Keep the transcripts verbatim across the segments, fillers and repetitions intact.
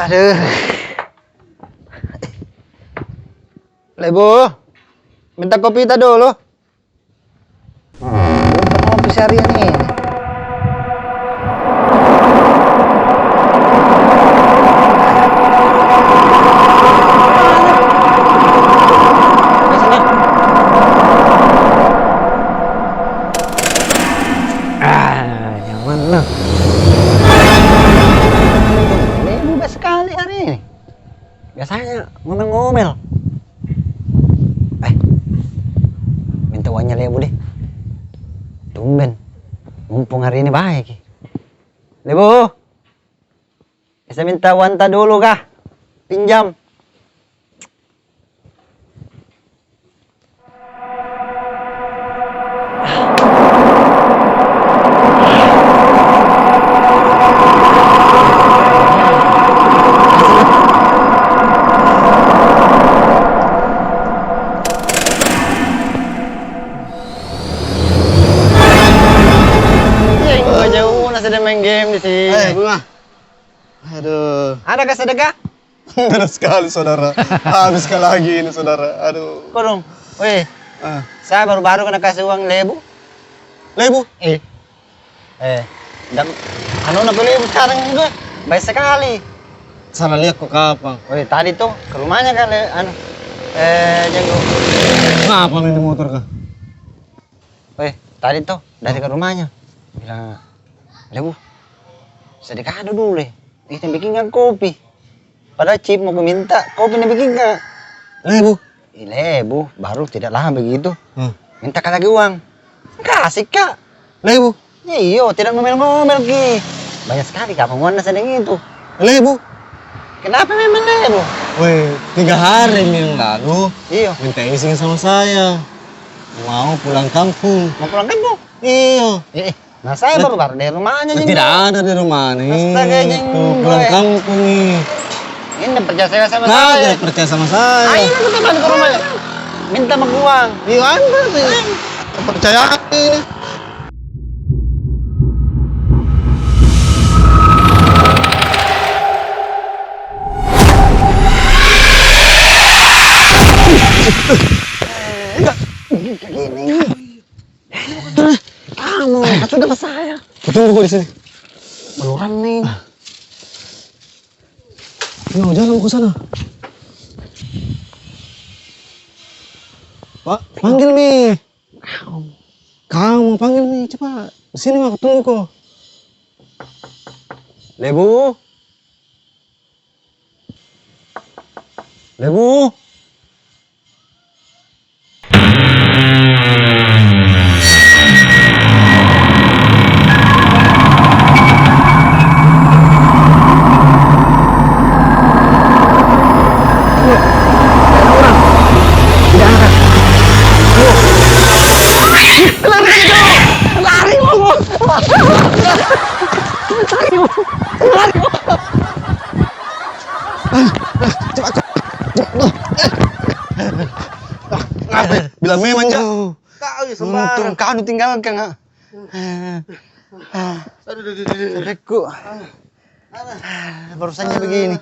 Aduh. Lebu, minta kopi ta dulu. Bukan ngopi seharian ini. Ah, nyaman lah. Ini juga sekali hari ini. Biasanya ngomel-ngomel. Eh, minta uangnya Lebu deh. Tumben. Mumpung hari ini baik. Lebu, bisa minta uang ta dulu kah? Pinjam. Jauh, nasi dia main game di sini. Eh, Bunga. Aduh. Ada kah sedekah? Benar sekali, saudara. Habis sekali lagi ini, saudara. Aduh. Kodong. Weh. Ah. Saya baru-baru kena kasih uang Lebu. Lebu? Eh. Eh. Dan, anu, nak Lebu sekarang juga. Baik sekali. Salah lihat ko kapang. Weh, tadi tuh ke rumahnya kali, anu. Eh, Jenggo. Kenapa ini motor kah? Weh, tadi tuh dari ke rumahnya. Bilang, "Lebu, sedekah dulu deh. Ih, bikinkan kopi." Padahal chip mau ku minta, kopi na bikinkan. Lebu? Ih, Lebu, baru tidak lama begitu. Hmm. Minta ka lagi uang. Kasih ka. Lebu? Iyo, tidak ngomel-ngomel ki. Banyak sekali kapang uang na sedang itu. Lebu? Kenapa memang Lebu? Weh, tiga hari yang lalu. Iyo. Minta izin sama saya. Mau pulang kampung. Mau pulang kampung? Iyo. Eh, eh. Nah, saya baru-baru dari rumahnya, Jeng. Tidak ada di rumah ni. Astaga, Jeng. Tuh, pulang kampung ni. Ini percaya saya sama saya. Tidak percaya sama saya. Ayo, kita balik ke rumahnya. Minta maguang. Iya, anda sih. Percaya ini. Kamu, kan sudah ke saya. Kutunggu ko di sini. Belum nih. Ah. No, jalan ko sana. Pak, panggil mi. Kamu panggil mi, cepat. Di sini mah kutunggu ko. Lebu. Lebu. Lari, Bang. Lari, Bang. Lari, Bang. Cepat, cepat. Ngapa? Bilang memang jauh. Kau ya sembarang. Untung kau tinggalkan, ha. Aduh, aduh, aduh, aduh. Sampai ku. Barusannya begini.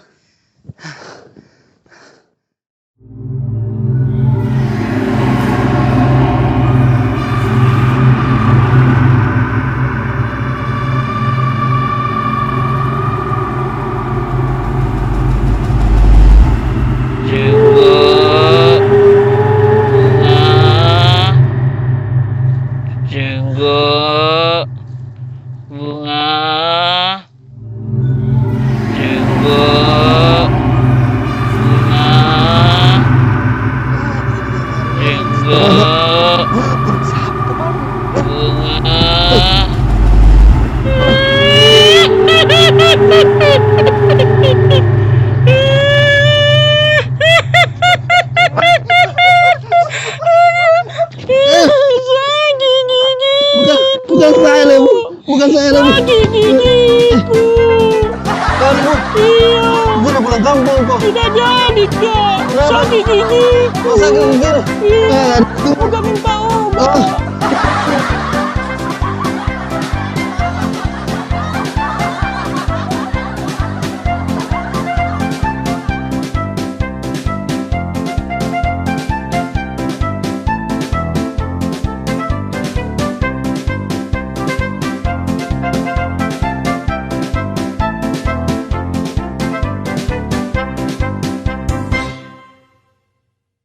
Jenggo, bunga, jenggo, bunga. Jenggo, Sakit, Kak. Kenapa? Sakit gigi. Oh, sakit gigi. Iya. Eh, aduh. Bukan minta obat. Oh.